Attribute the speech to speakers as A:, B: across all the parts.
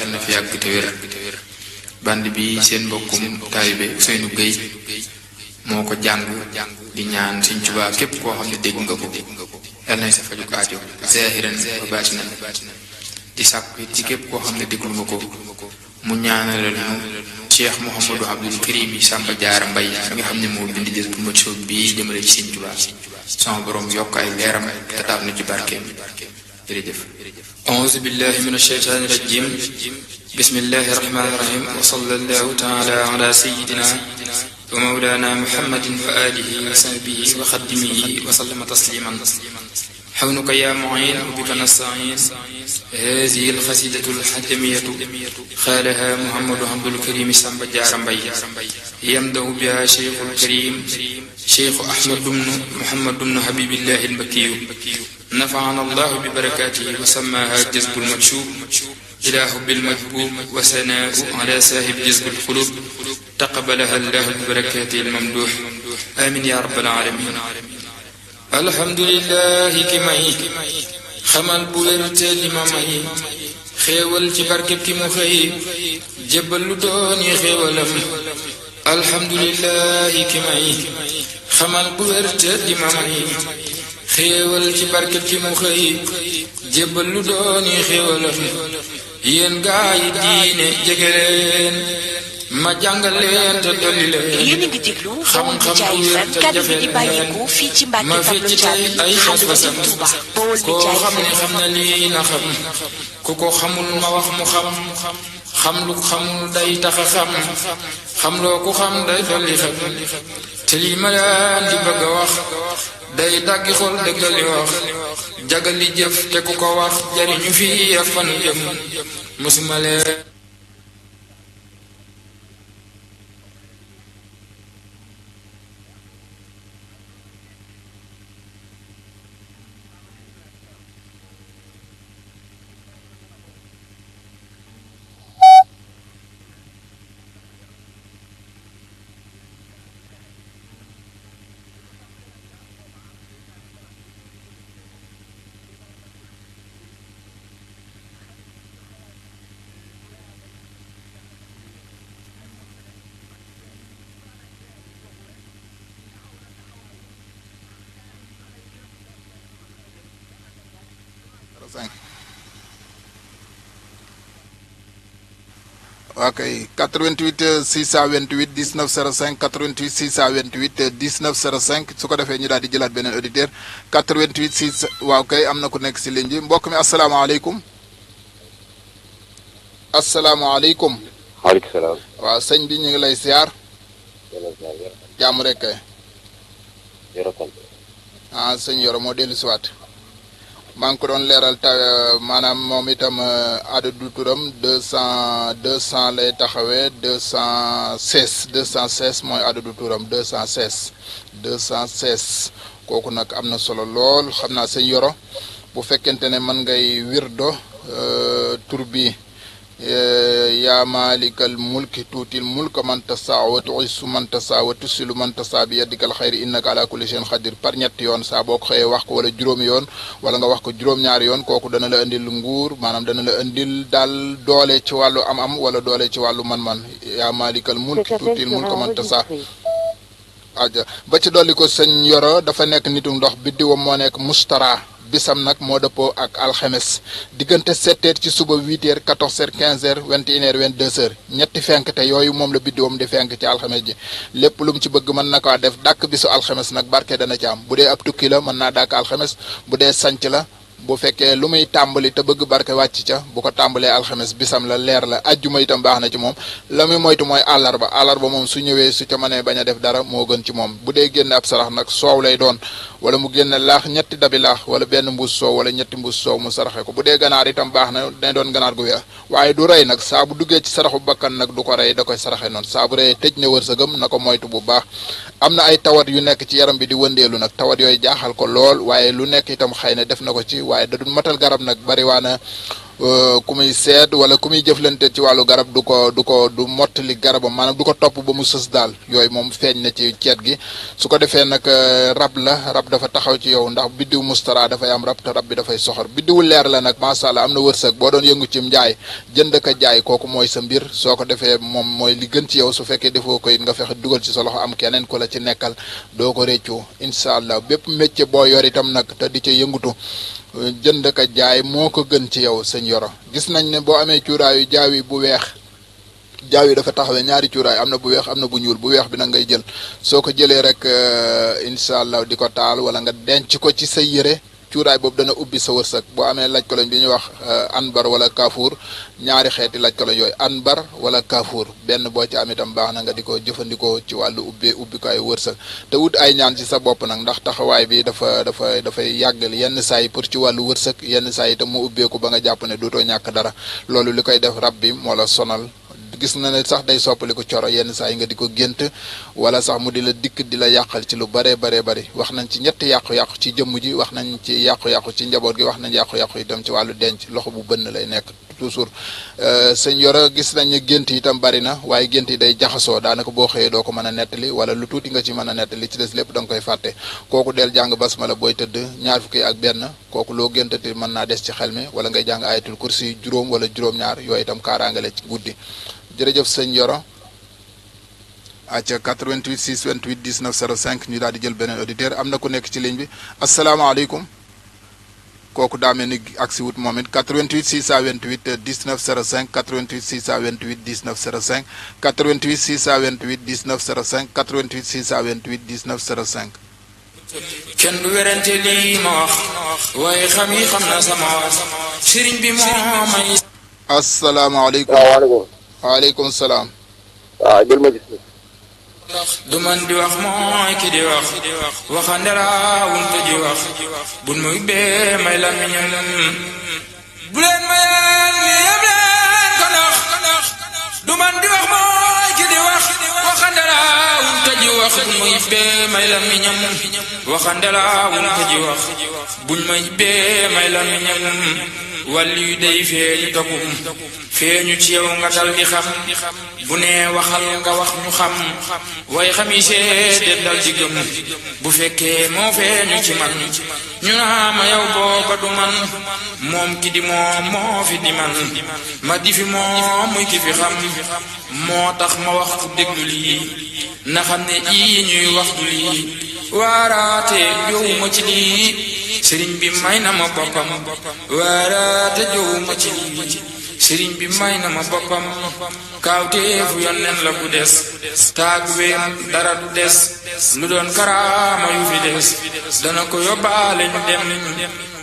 A: yàlla na fi yàgg te wér. band bi seen mbokkum taalibe Ousseynou Gueye moo ko jàng di ñaan Sëriñ Tuubaa képp koo xam ne dégg nga ko yàlla na sa faju aajo zahiran wa baatinan di sàkku ci képp koo xam ne déglu nga ko mu ñaanalal ñu Cheikh Mouhamadou Abdoul Karim Samba Diarra Mbaye nga xam ne moo bind jës bu mat soob bii jëmale ci Sëriñ Tuubaa sama borom yokk ay leeram te taaf na ci barkeem jërëjëf. auzu billahi min asheytaani rajim bismillahi rahmaani rahim wa sallallahu taala ala sayidina wa mawlana muhammadin wa alihi wa sahbihi wa xaddimihi wa sallama tasliman حونك يا معين وبك نستعين. هذه القصيدة الحتمية قالها محمد عبد الكريم سامبا جارا مباي يمدح بها شيخ الكريم شيخ أحمد بن محمد بن حبيب الله المكي نفعنا الله ببركاته وسماها جذب المكشوف إلى حب المحبوب وثناء على صاحب جذب القلوب تقبلها الله ببركاته الممدوح آمين يا رب العالمين. alhamdulillahi ki may xamal bu wér te li ma may xéewal ci barkeb ki mu xëy jébbal lu dooni xéewalam. alhamdulillahi ki may xamal bu wér te li ma may xéewal ci barkeb ki mu xëy jébbal lu dooni xéewalam. yéen gaa yi diine jege leen ma jàngal leen te dolli leen.
B: yéen a ngi déglu xam-xam bu wér te jafe leen
A: ma fi ci tey ay xas-xasam koo xam ne xam na lii na xam ku ko xamul ma wax mu xam xam lu xamul day taxa xam loo ku xam day dolli xam te lii ma leen di bëgg a wax day daggi xol dëggali wax jagali jëf te ku ko wax jariñu fii ak fan jëm musuma leen.
C: ok 88 628 19 05 88 628 19 05 su ko defee ñu daal di jëlaat beneen auditeur 88 6 waaw kay am na ku nekk si ligne bi mbokk mi asalaamaaleykum. asalaamaaleykum.
D: waaleykum salaam.
C: waaw sëñ bi ñu ngi lay siyaar. jàmm rek kay. sëñ Yoro moo dellu si waat. maa ngi ko doon leeral maanaam moom itam adadu turam 200 lay taxawee 216 mooy adadu turam 216 kooku nag am na solo lool xam naa sëñ Yoro bu fekkente ne mën ngay wirdo tur bi yaa maalikal mulki tuutil mulka man tasaa wa tuissu man tasaa wa tusilu man tasaa bi yaddikal xayri innaka ala kulli shay'in qadir par ñetti yoon saa boo ko xëyee wax ko wala juróomi yoon wala nga wax ko juróom-ñaari yoon kooku dana la indil nguur maanaam dana la indil daal doole ci wàllu am-am wala doole ci wàllu man-man yaa maalikal mulki tuutil mulka man tasaa aja ba ci dolli ko sëñ Yoro dafa nekk nitu ndox biddiwam moo nekk mustara bisam nag moo dëppoo ak alxames diggante 7h ci suba 8h 14h 15h 21h 22h ñetti fenk te yooyu moom la biddiwam di fenk ci alxames ji lépp lu mu ci bëgg mën na ko def dàkk bisu alxames nag barke dana ci am bu dee ab tukki la mën naa dàkk alxames bu dee sanc la bu fekkee lu muy tàmbali te bëgg barke wàcc ca bu ko tàmbalee alxames bisam la leer la ajjuma itam baax na ci moom la muy moytu mooy àllarba moom su ñëwee su ca mënee bañ a def dara moo gën ci moom bu dee génne ab sarax nag soow lay doon wala mu génne laax ñetti dabi laax wala benn mbuus soow wala ñetti mbuus soow mu saraxe ko bu dee ganaar itam baax na day doon ganaar gu weex waaye du rey nag saa bu duggee ci saraxu bakkan nag du ko rey da koy saraxe noonu saa bu reyee tëj na wërsëgam na ko moytu bu baax am na ay tawat yu nekk ci yaram bi di wëndeelu nag tawat yooyu jaaxal ko lool waaye lu nekk itam xëy na def na ko ci waaye da du matal garab nag bari waa na ku muy seet wala ku muy jëflante ci wàllu garab du mottali garabam maanaam du ko topp ba mu sës daal yooyu moom feeñ na ci ceet gi. su ko defee nag rab dafa taxaw ci yow ndax biddiw mustara dafay am rab te rab bi dafay soxor biddiwu leer la nag macha allah am na wërsëg boo doon yëngu ci njaay jënd ka jaay kooku mooy sa mbir soo ko defee moom mooy li gën ci yow su fekkee defoo ko it nga fexe dugal ci sa loxo am keneen ku la ci nekkal doo ko réccu incha allah bépp métier boo yor itam nag te di ca yëngutu jënd ka jaay moo ko gën ci yow sëñ Yoro gis nañ ne boo amee cuuraayu jaawi bu weex jaaw yi dafa taxawee ñaari cuuraay am na bu weex am na bu ñuul bu weex bi nag ngay jël soo ko jëlee rek incha allah di ko taal wala nga denc ko ci sa yére cuuraay boobu dana ubbi sa wërsëg boo amee laj koloñ bi ñuy wax anbar wala kaafuur ñaari xeeti laj koloñ yooyu anbar wala kaafuur benn boo ci am itam baax na nga di ko jëfandikoo ci wàllu ubbikaayu wërsëg te wut ay ñaan ci sa bopp nag ndax taxawaay bi dafay yàggal yenn saa yi pour ci wàllu wërsëg yenn saa yi itam mu ubbeeku ba nga jàpp ne dootoo ñàkk dara loolu li koy def rab bi moo la sonal. gis na ne sax day soppali ko coro yenn saa yi nga di ko gént wala sax mu di la dikk di la yàqal ci lu baree bari wax nañ ci ñetti yàqu-yàqu ci jëmm ji wax nañ ci yàqu-yàqu ci njaboot gi wax nañ yàqu-yàqu itam ci wàllu denc loxo bu bënn lay nekk toujours sëñ Yoro gis nañ ne gént itam bari na waaye gént yi day jaxasoo daanaka boo xëyee doo ko mën a nettali wala lu tuuti nga ci mën a nettali ci des lépp da nga koy fàtte kooku del jàng basmala booy tëdd ñaar fukki ak benn kooku loo géntati mën naa des ci xel mi wala ngay jàng ayatul kursi juróom wala juróom-ñaar yooyu itam kaaraangale ci guddi jërëjëf sëñ Yoro acca 88 628 19 05 ñu daal di jël beneen auditeur am na ku nekk ci ligne bi asalaamaaleykum kooku daa mel ni agsi wut moom it 88 628 19 05 88 628 19 05 88 628 19 05 88 628 19 05
A: kenn du werante lii ma wax waaye xam yi xam na sama wax sëriñ bi moo may
C: asalaamaaleykum waaleykum salaam.
D: waaw jël ma gis.
A: du man di wax mooy ki di wax waxande laa wunte di wax bun muy bee may la miñal bu leen mayal mi yëpp leen ko nax du man di wax mooy ki di wax waxande laa wunte di wax buñ muy bee may la miñam waxande laa wunte di wax buñ muy bee may la miñam wàllu yu day feeñu toppum feeñu ci yow nga dal di xam bu nee waxal nga wax ñu xam way xam yi seede dal di gëm bu fekkee moo feeñu ci man ñu naa ma yow booba du man moom ki di moom moo fi di man ma di fi moom muy ki fi xam moo tax ma wax ku déglu lii na xam ne ii ñuy wax du lii waaraate jowuma ci lii sëriñ bi may na ma boppam waaraate jowuma ci lii sëriñ bi may na ma boppam kaawteefu yonneen la bu des taag weem dara du des lu doon karaama yu fi des dana ko yóbbaale ñu dem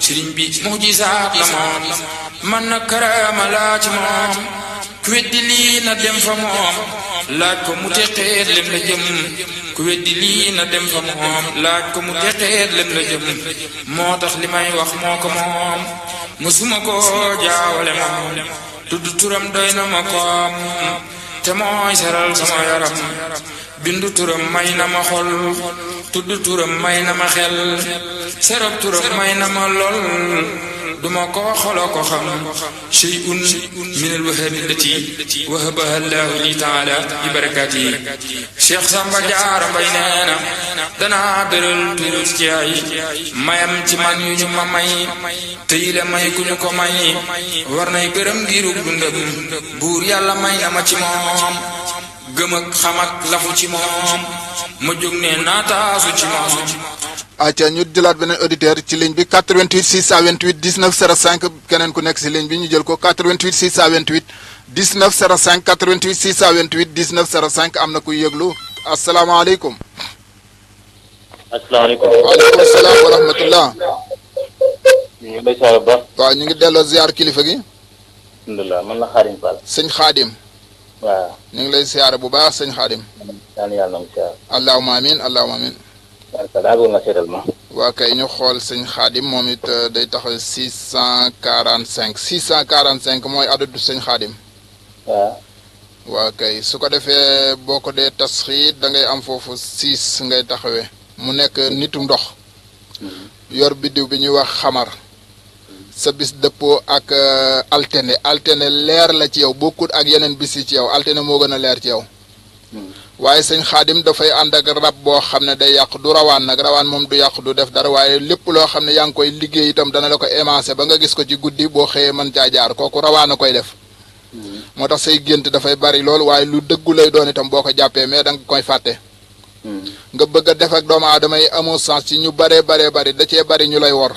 A: sëriñ bi mujisaat la moom man na karaama laa ci moom ku weddi lii na dem fa moom laaj ko mu teqeet lem la jëm ku weddi lii na dem fa moom laaj ko mu teqeet lem la jëm moo tax li may wax moo ko moom musuma ko jaawale moom tudd turam doy na ma koom te mooy seral sama yaram bindu turam may na ma xol tudd turam may na ma xel serab turam may na ma lol duma ko xolo ko xam shay'un min al-wahabi allati wahabaha Allahu li ta'ala bi barakati Cheikh Samba Diarra Mbaye nee na danaa beral tuut ci ay mayam ci man yu ñu ma may te yi la may ku ñu ko may war nay gërëm ngirug dundam buur yàlla may na ma ci moom gëm ak xam ak lafu ci moom ma jóg ne naataasu ci moom
C: acca ñu jëlaat beneen auditeur ci ligne bi 88 628 19 05 keneen ku nekk si ligne bi ñu jël ko 88 628 19 05 88 628 19 05 am na kuy yëglu asalaamaaleykum.
D: asalaamaaleykum.
C: waaleykum salaam wa rahmatullah.
D: ñu ngi lay ziar ba.
C: waaw ñu ngi delloo ziar kilifa gi.
D: alhamdulilah man la Xaadim Fall.
C: sëñ Xaadim.
D: waaw.
C: ñu ngi lay ziar bu baax sëñ Xaadim.
D: yal na yàlla na mu ziar.
C: allahumma amiin allahumma amiin.
D: daa bëgg nga seetal ma.
C: waa kay ñu xool sëñ Xaadim moom it day taxaw 645 645 mooy adadu sëñ Xaadim.
D: waaw.
C: waa kay su ko defee boo ko dee tasxiit da ngay am foofu 6 ngay taxawee mu nekk nitu ndox yor biddiw bi ñuy wax xamar sa bis dëppoo ak altine leer la ci yow bokkut ak yeneen bis yi ci yow altine moo gën a leer ci yow waaye sëñ Xaadim dafay ànd ak rab boo xam ne day yàq du rawaan nag rawaan moom du yàq du def dara waaye lépp loo xam ne yaa ngi koy liggéey itam dana la ko émancé ba nga gis ko ci guddi boo xëyee mën caa jaar kooku rawaan a koy def moo tax say gént dafay bari lool waaye lu dëggu lay doon itam boo ko jàppee mais da nga koy fàtte nga bëgg a def ak doomu aadama yi amoo sens ci ñu bari da cee bari ñu lay wor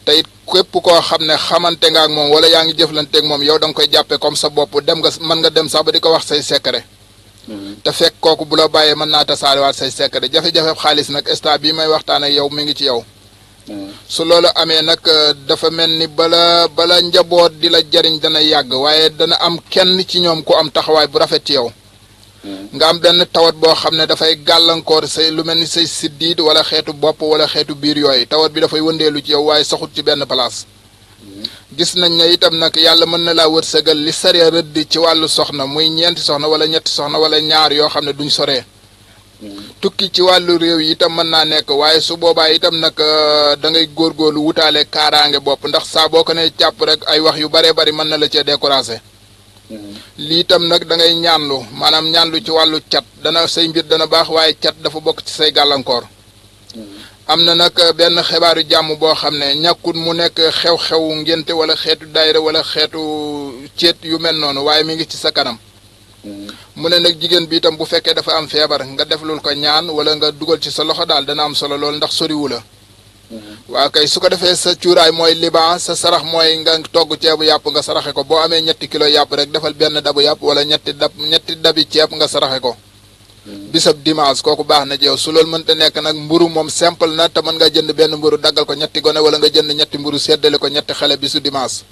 C: te it képp koo xam ne xamante nga ak moom wala yaa ngi jëflanteeg moom yow da nga koy jàppee comme sa bopp dem nga mën nga dem sax ba di ko wax say secret te fekk kooku bu la bàyyee mën naa tasaarewaat say secret jafe-jafe xaalis nag instant bii may waxtaan ak yow mi ngi ci yow su loolu amee nag dafa mel ni bala njaboot di la jariñ dana yàgg waaye dana am kenn ci ñoom ku am taxawaay bu rafet ci yow nga am benn tawat boo xam ne dafay gàllankoor say lu mel ni say siddiit wala xeetu bopp wala xeetu biir yooyu tawat bi dafay wëndeelu ci yow waaye saxut ci benn place gis nañ ne itam nag yàlla mën na laa wërsëgal li sariya rëdd ci wàllu soxna muy ñeenti soxna wala ñetti soxna wala ñaar yoo xam ne duñ soree tukki ci wàllu réew yi itam mën naa nekk waaye su boobaa itam nag da ngay góorgóorlu wutaale kaaraange bopp ndax saa boo ko ne càpp rek ay wax yu baree bari mën na la cee découragé lii itam nag da ngay ñaanlu maanaam ñaanlu ci wàllu cat dana say mbir dana baax waaye cat dafa bokk ci say gàllankoor am na nag benn xibaaru jàmm boo xam ne ñàkkut mu nekk xew-xew ngénte wala xeetu daayira wala xeetu céet yu mel noonu waaye mi ngi ci sa kanam mu ne nag jigéen bi itam bu fekkee dafa am feebar nga deflul ko ñaan wala nga dugal ci sa loxo daal dana am solo lool ndax soriwu la waaw kay su ko defee sa cuuraay mooy liban sa sarax mooy nga togg ceebu yàpp nga saraxe ko boo amee 7 kilo yàpp rek defal benn dabu yàpp wala ñetti dabi ceeb nga saraxe ko bisab dimanche kooku baax na jeew su loolu mënta nekk nag mburu moom simple na te mën nga jënd benn mburu daggal ko 3 gone wala nga jënd 3 mburu seddale ko 3 xale bisu dimanche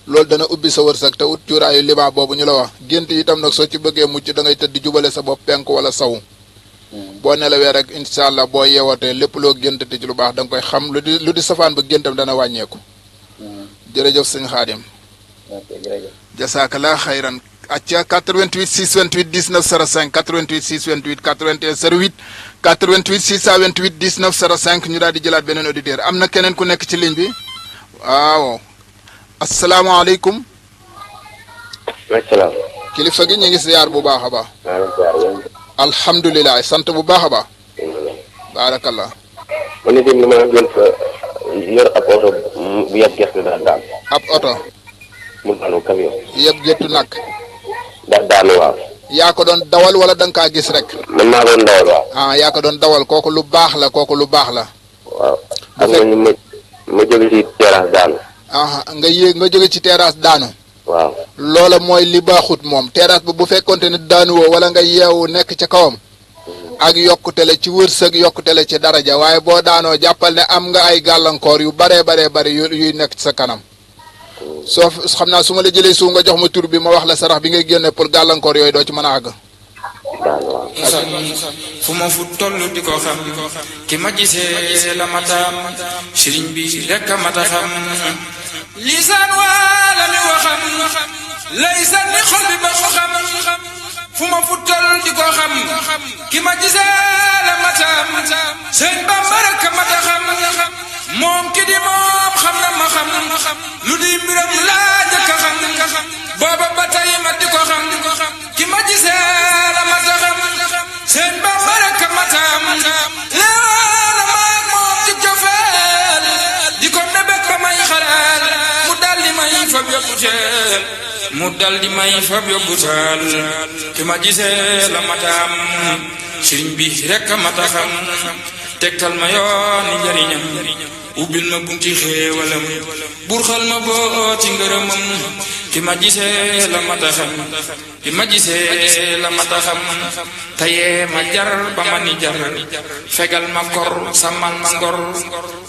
C: loolu dana ubbi sa wërsëg te ut cuuraayu liban boobu ñu la wax gént itam nag soo ci bëggee mucc da ngay tëdd jubale sa bopp penku wala saw boo nelawee rek incha allah boo yeewatee lépp loo géntati ci lu baax da nga koy xam lu di safaan ba géntam dana wàññeeku jërëjëf sëñ Xaadim jasaakala xayran acca 88 628 19 05 88 628 81 08 88 628 19 05 ñu daal di jëlaat beneen auditeur am na keneen ku nekk ci ligne bi waaw asalaamaaleykum.
E: waaleykum.
C: kilifa gi ñu ngi siyaar bu baax a baax. alhamdulilah sant bu baax a baax. baarakallah.
E: man de li ma gën fa yor ab oto bu yeb gerte daal daal.
C: ab oto.
E: mu daanu camion.
C: yeb gettu nag.
E: ndax daanu waaw.
C: yaa ko doon dawal wala da nga kaa gis rek.
E: man maa doon dawal waaw.
C: ah yaa ko doon dawal kooku lu baax la kooku lu baax la.
E: waaw. am na ñu ma jóge ci terrasse daanu.
C: ah nga jóge ci terrasse daanu.
E: waaw.
C: loola mooy li baaxut moom terrasse ba bu fekkonte ne daanu woo wala nga yeewu nekk ca kawam. ak yokkute la ci wërsëg yokkute la ci daraja waaye boo daanoo jàppal ne am nga ay gàllankoor yu baree bari yuy nekk ci sa kanam. soo xam naa su ma la jëlee suuf nga jox ma tur bi ma wax la sarax bi ngay génne pour gàllankoor yooyu doo ci mën a àgg.
A: fu ma fu toll di ko xam ki ma gisee la mataam sëriñ bi rekk a mata xam lisaan waa la mi waxam laysa ni xol bi ba ko xam fu ma fu toll di ko xam ki ma gisee la mataam sëñ Bamba rekk a mata xam moom ki di moom xam na ma xam lu di mbiram laa jëkk a xam booba ba tey ma di ko xam ki ma gisee la mata xam sëñ Bamba rekk a mataam leeroona maag moom ci cofeel di ko nebek ba may xalaat mu dal di may fab yóbbu taal ki ma gisee la mataam sëriñ bi rekk a mata xam tegtal ma yooni njariñam ubbil ma bunti xéewalam burxal ma boo ci ngërëmam ki ma gisee la mata xam ki ma gisee la mata xam tayee ma jar ba ma ni jar fegal ma kor sàmmal ma ngor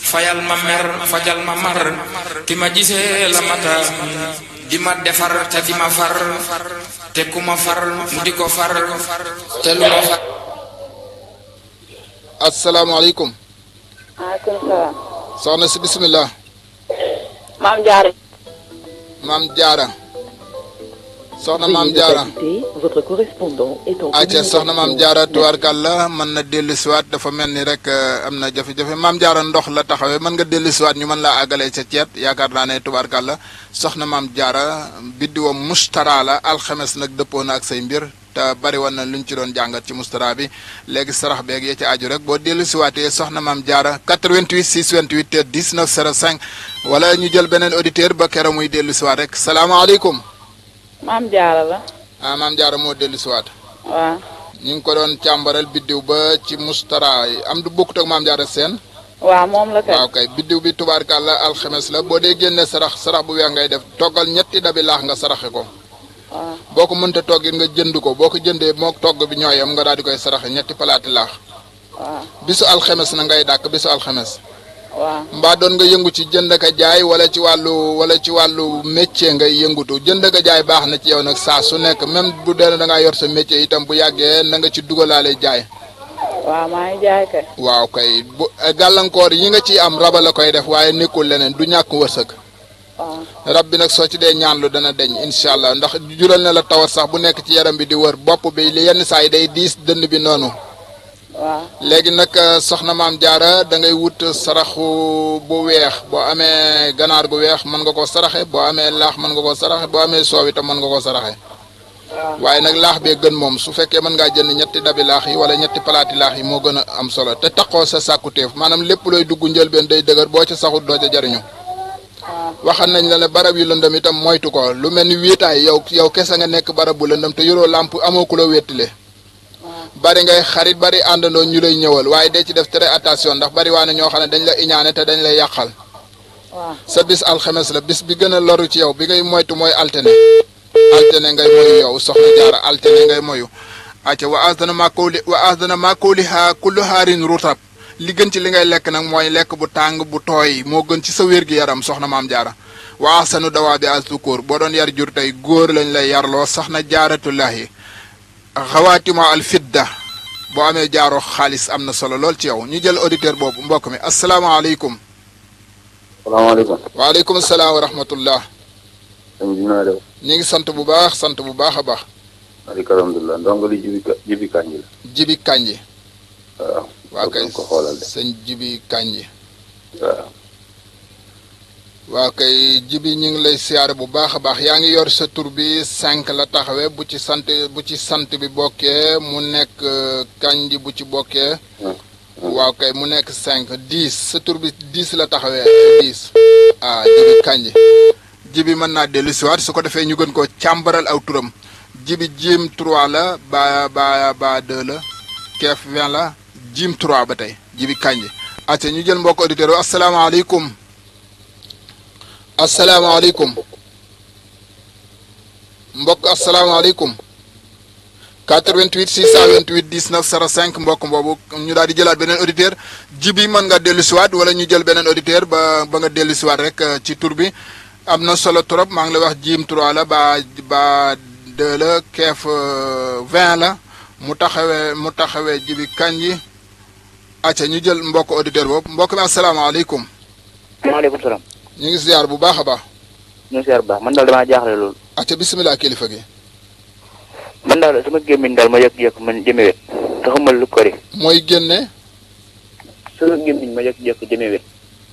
A: fayal ma mer fajal ma mar ki ma gisee la mata di ma defar te di ma far te ku ma far mu di ko far te lu ma far.
C: asalaamaaleykum.
B: maaleykum salaam.
C: soxna si bisimilah.
B: maam Jaara.
C: maam Jaara. soxna maam jaara
B: votre correspondant est en
C: acca soxna maam jaara tubaarkàlla mën na dellu siwaat dafa mel ni rek am na jafe-jafe maam jaara ndox la taxawee mën nga dellu siwaat ñu mën laa àggalee ca ceet yaakaar naa ne tubaarkàlla soxna maam jaara biddiwam mustara la alxames nag dëppoo na ak say mbir te bari woon na luñ ci doon jàngat ci mustara bi léegi sarax beeg ya ci aju rek boo dellu siwaatee soxna maam jaara 88 628 19 05 wala ñu jël beneen auditeur ba keroog muy dellu siwaat rek salaamaaleykum.
B: maam jaara la.
C: ah maam jaara moo dellu siwaat.
B: waaw.
C: ñu ngi ko doon càmbaral biddiw ba ci mustara yi am du bokkut ak maam jaara seen.
B: waaw moom la kay.
C: waaw kay biddiw bi tubaarkàlla alxames la boo dee génne sarax bu weex ngay def toggal ñetti dabi laax nga saraxe ko.
B: waaw
C: boo ko mënta toggit nga jënd ko boo ko jëndee moo togg bi ñooyam nga daal di koy saraxe ñetti palaati laax.
B: waaw
C: bisu alxames na ngay dàkk bisu alxames.
B: waaw.
C: mbaa doon nga yëngu ci jënd ka jaay wala ci wàllu métier ngay yëngutu jënd ka jaay baax na ci yow nag saa su nekk même bu dee da ngaa yor sa métier itam bu yàggee na nga ci dugalaale jaay.
B: waaw maa ngi jaay kay.
C: waaw kay bu gàllankoor yi nga ciy am raba la koy def waaye nekkul leneen du ñàkk wërsëg.
B: waaw.
C: rab bi nag soo ci dee ñaanlu dana deñ incha allah ndax jural na la tawat sax bu nekk ci yaram bi di wër bopp bi li yenn saa yi day diis dënn bi noonu.
B: waaw.
C: léegi nag soxna maam jaara da ngay wut saraxu bu weex boo amee ganaar gu weex mën nga ko saraxe boo amee laax mën nga ko saraxe boo amee soow itam mën nga ko saraxe. waaye nag laax bee gën moom su fekkee mën ngaa jënd ñetti dabi laax yi wala ñetti palaati laax yi moo gën a am solo te taqoo sa sàkkuteef maanaam lépp looy dugg njëlbeen day dëgër boo ca saxut doo ca jariñu. waxal nañ la ne barab yu lëndëm itam moytu ko lu mel ni wéetaay yow kese nga nekk barab bu lëndëm te yoroo làmp amoo ku la wéttile. bari ngay xarit bari àndandoo ñu lay ñëwal waaye day ci def très attention ndax bari waa ne ñoo xam ne dañ la iñaane te dañ lay yàqal. sa bis alxames la bis bi gën a loru ci yow bi ngay moytu mooy altine. altine ngay moyu yow soxna jaara altine ngay moyu. acca wa asdana maakuli kullu haarin rutab li gën ci li ngay lekk nag mooy lekk bu tàng bu tooy moo gën ci sa wér-gi-yaram soxna maam jaara wa ahsanu dawaa bi as-sukur boo doon yar jur tey góor lañ lay yarloo soxna jaaratullahi xawaatima al fidda boo amee jaaroo xaalis am na solo lool ci yow ñu jël auditeur boobu mbokk mi asalaamaaleykum.
D: salaamaaleykum.
C: waaleykum salaam wa rahmatullah.
D: sëñ bi naa def.
C: ñu ngi sant bu baax a baax.
D: alhamdulilah ndongo li jibi kanji la.
C: jibi kanji.
D: waaw.
C: waa kay
D: ko xoolal de.
C: sëñ jibi kanji.
D: waaw.
C: waaw kay jibi ñu ngi lay siyaare bu baax a baax yaa ngi yor sa tur bi 5 la taxawee bu ci sant bi bokkee mu nekk kanji bu ci bokkee. waaw kay mu nekk 5 10 sa tur bi 10 la taxawee 10. ah jibi kanji. jibi mën naa dellu si waat su ko defee ñu gën koo càmbaral aw turam jibi jiim 3 la ba 2 la keef 20 la jiim 3 ba tey jibi kanji. acca ñu jël mbokk auditeur yi asalaamaaleykum. asalaamaaleykum mbokk asalaamaaleykum 88 628 19 05 mbokk boobu ñu daal di jëlaat beneen auditeur jibi mën nga dellu siwaat wala ñu jël beneen auditeur ba nga dellu siwaat rek ci tur bi am na solo trop maa ngi lay wax jiim 3 la ba 2 la keef 20 la mu taxawee jibi kanji acca ñu jël mbokk auditeur boobu mbokk mi asalaamaaleykum.
D: maaleykum salaam.
C: ñu ngi ziar bu baax a baax.
D: ñu ngi ziar bu baax man daal damaa jaaxle loolu.
C: acca bisimilah kilifa gi.
D: man daal sama gémmiñ daal ma yëkk-yëkk man jëme wet te xamal lu ko
C: mooy génne.
D: sama gémmiñ ma yëkk-yëkk jëme wet.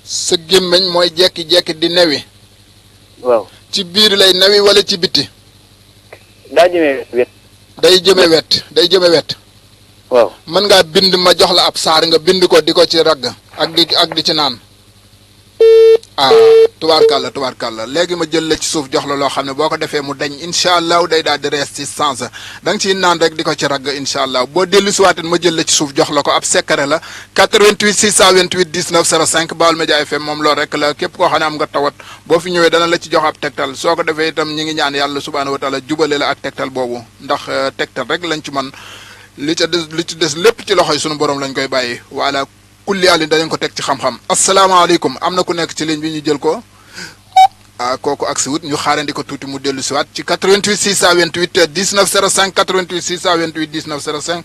C: sa gémmiñ mooy jekki-jekki di newi.
D: waaw.
C: ci biir lay newi wala ci bitti.
D: daa jëme wet.
C: day jëme wet.
D: waaw.
C: mën ngaa bind ma jox la ab saar nga bind ko di ko ci ragg ak di ci naan. ah tubaarkàlla léegi ma jël la ci suuf jox la loo xam ne boo ko defee mu dañ incha allah day daal di rees ci sens da nga ciy naan rek di ko ci ragg incha allah boo dellu si waatin ma jël la ci suuf jox la ko ab secret la 88 628 19 05 Baol Média FM moom loolu rek la képp koo xam ne am nga tawat boo fi ñëwee dana la ci jox ab tegtal soo ko defee itam ñi ngi ñaan yàlla subhaanahu wa taala jubale la ak tegtal boobu ndax tegtal rek lañ ci man li ci des lépp ci loxoy sunu borom lañ koy bàyyi voilà kulli àllin dañu ko teg ci xam-xam asalaamaaleykum am na ku nekk ci ligne bi ñu jël ko kooku agsi wut ñu xaarandi ko tuuti mu dellu si waat ci 88 628 19 05 88 628 19 05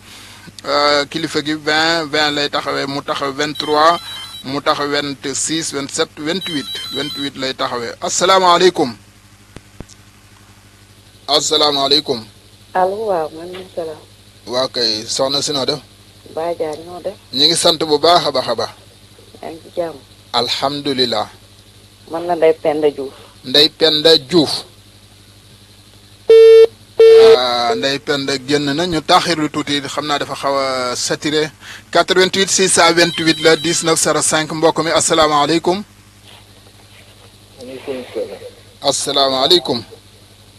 C: kilifa gi 20 lay taxawee mu taxaw 23 mu taxaw 26 27 28 lay taxawee asalaamaaleykum asalaamaaleykum.
B: allo waaw man mii salaam.
C: waa kay soxna si noo def.
B: Baye Diagne noo def.
C: ñu ngi sant bu baax a baax a baax.
B: yaa ngi ci jàmm.
C: alhamdulilah.
B: man la Ndeye Penda Diouf.
C: Ndeye Penda Diouf. Ndeye Penda génn na ñu taaxirlu tuuti xam naa dafa xaw a saturé 88 628 la 19 05 mbokk mi asalaamaaleykum.
E: maaleykum salaam.
C: asalaamaaleykum.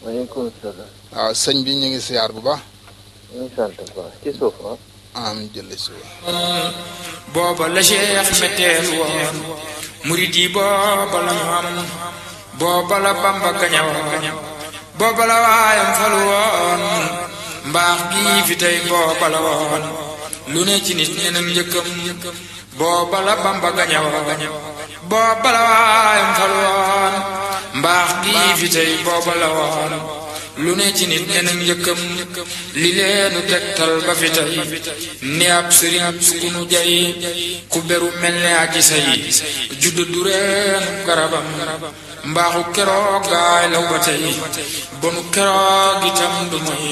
E: maaleykum salaam.
C: waaw sëñ bi ñu ngi siyaar bu baax.
E: ñu ngi sant bu baax ci suuf ah.
C: am jële si
A: booba la Cheikh metteel woon murid yi booba la ñu am booba la Bamba gañawoon booba la waayam falu woon mbaax gi fi tey booba la woon lu ne ci nit ñeneen njëkkam booba la Bamba gañawoon booba la waayam falu woon mbaax gi fi tey booba la woon lu ne ci nit ñeneen njëkkam li leenu tegtal ba fi tey ni ab sëriñ ku nu jay ku beru mel ne aji say judd du reenu garabam mbaaxu keroog gaay law ba tey bonu keroog itam du moy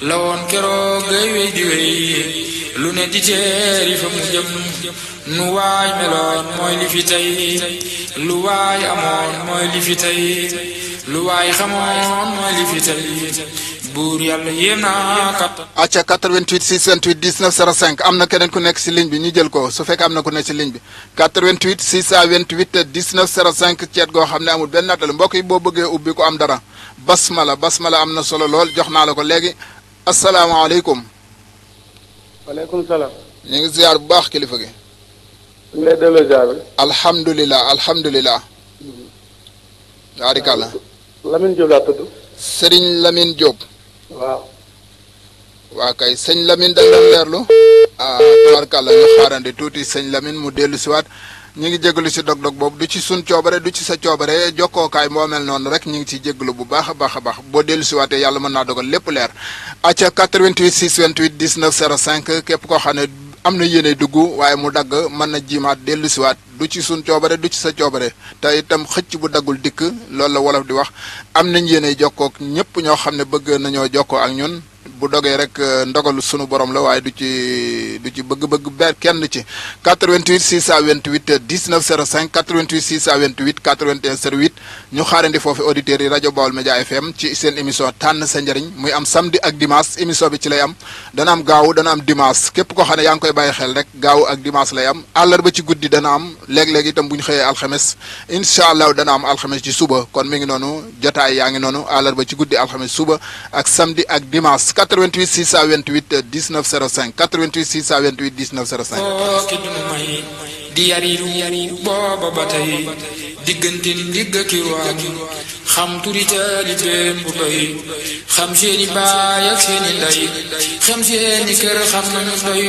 A: lawoon keroog gay wey di wey lu ne di teeri fa mu jëm nu waay meloon mooy li fi tey lu waay amoon mooy li fi tey lu waay xamoon mooy li fi tey buur yàlla yéem naa kat.
C: acca 88 628 19 05 am na keneen ku nekk si ligne bi ñu jël ko su fekkee am na ku nekk si ligne bi 88 628 19 05 ceet goo xam ne amul benn nattal mbokk yi boo bëggee ubbi ko am dara basmala am na solo lool jox naa la ko léegi asalaamaaleykum.
E: waaleykum salaam.
C: ñu ngi ziar bu baax kilifa gi.
E: ñu lay delloo ziar bi.
C: alhamdulilah. waarikàlla.
E: Lamine Diop laa tudd.
C: Serigne Lamine Diop.
E: waaw.
C: waa kay sëñ Lamine dañ doon leerlu. tabarkàlla ñu xaarandi tuuti sëñ Lamine mu dellu siwaat ñu ngi jégalu si dog-dog boobu du ci sun coobare du ci sa coobare jokkookaay moo mel noonu rek ñu ngi ciy jégalu bu baax a baax a baax boo dellu siwaatee yàlla mën naa dogal lépp leer. acca 88 628 19 05 képp koo xam ne am na yéene dugg waaye mu dagg mën na jiimaat dellu siwaat du ci sun coobare du ci sa coobare te itam xëcc bu daggul dikk loolu la wolof di wax am nañ yéene jokkook ñëpp ñoo xam ne bëgg nañoo jokkoo ak ñun bu dogee rek ndogalu sunu borom la waaye du ci bëgg-bëgg ber kenn ci 88 628 19 05 88 628 81 08 ñu xaarandi foofu auditeurs yi rajo Baol Média FM ci seen émission tànn sa njëriñ muy am samedi ak dimanche émission bi ci lay am dana am gaaw dana am dimanche képp koo xam ne yaa ngi koy bàyyi xel rek gaaw ak dimanche lay am àllarba ci guddi dana am léeg-léeg itam bu ñu xëyee alxames incha allah dana am alxames ci suba kon mi ngi noonu jotaay yaa ngi noonu àllarba ci guddi alxames suba ak samedi ak dimanche 88 628 19 05 88 628 19 05.
A: ki dunu may di yariru booba ba tey diggante ndigg ki ruwaam xam turi taalibeem bu doy xam seeni baay ak seeni ndey xam seeni kër xam nañu doy